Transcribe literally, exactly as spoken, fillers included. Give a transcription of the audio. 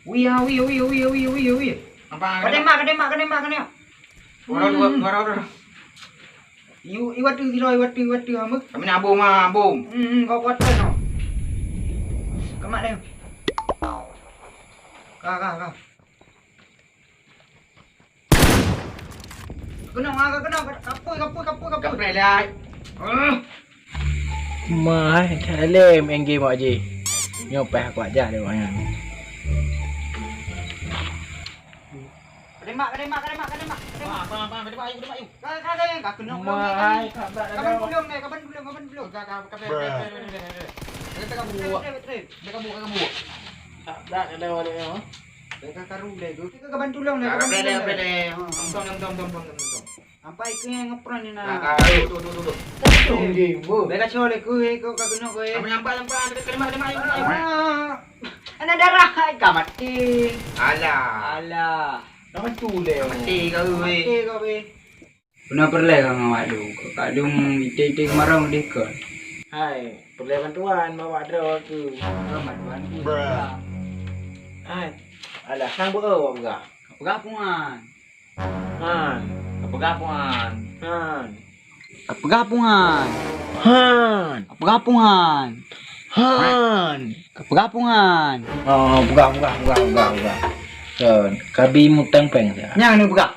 Ui, ah, ui, ui, ui. Apa? Ka tembak, ka tembak, ka tembak, ka tembak. Dua orang, dua, dua orang, dua orang. Iwa tu, iwa tu, iwa tu, iwa tu, hamba. Kami nak bom, ah, bom. Hmm, hmm, kau kuatkan, no. Kamat dia. Ka, ka, ka. Kena, ah, kena, kapui, kapui, kapui, kapui. Kapui, lai. Ah. Mai, tak lem, N G mak ji. Nyoe payah kuat jah lewat nyan. Kademak, kademak, kademak, kademak, kademak. Bang, bang, bang, kademak, ayo, kademak, ayo. Ka, ka, ka, ka, kena. Mai, ka, ka, ka, kaban tulung deh, kaban tulung, kaban tulung. Ka, ka, ka, ka, ka, ka, ka. Ka, ka, ka, ka, ka. Ka, ka, ka, ka, ka. Ka, ka, ka, ka, ka. Ka, ka, karu deh, tu. Ka, kaban tulung deh, kaban tulung deh. Ka, ka, ka, ka, ka, ka. Tong, tong, tong, tong, tong, tong. Sampai ke nyang ngepran ni nah. Nah, nah, tuh, tuh, tuh, tuh, tuh. Tuh, nggih, Bu. Beda cok lé ku, eh, kau kaguna ku, eh. Kamu nyampak, nyampak, ada kalimat, kalimat, kalimat. Ah, anak darah, hai, ka mati. Alah. Alah. Dah mati deh. Mati kau, eh. Mati kau, eh. Pernah perleh kau ngawak lu. Kau kadung ite-ite kemarau deh kau. Hai, perleh bantuan bawa droe aku. Bantuan ku. Hai. Alah, sang beu awak peugah. Peugah pungan. Han. Kapeugah pungan. Han. Kapeugah pungan. Han. Kapeugah pungan. Han. Kapeugah pungan. Oh, peugah, peugah, peugah, peugah, peugah. Kan, kabi mutang peng dah. Nyang ni peugah.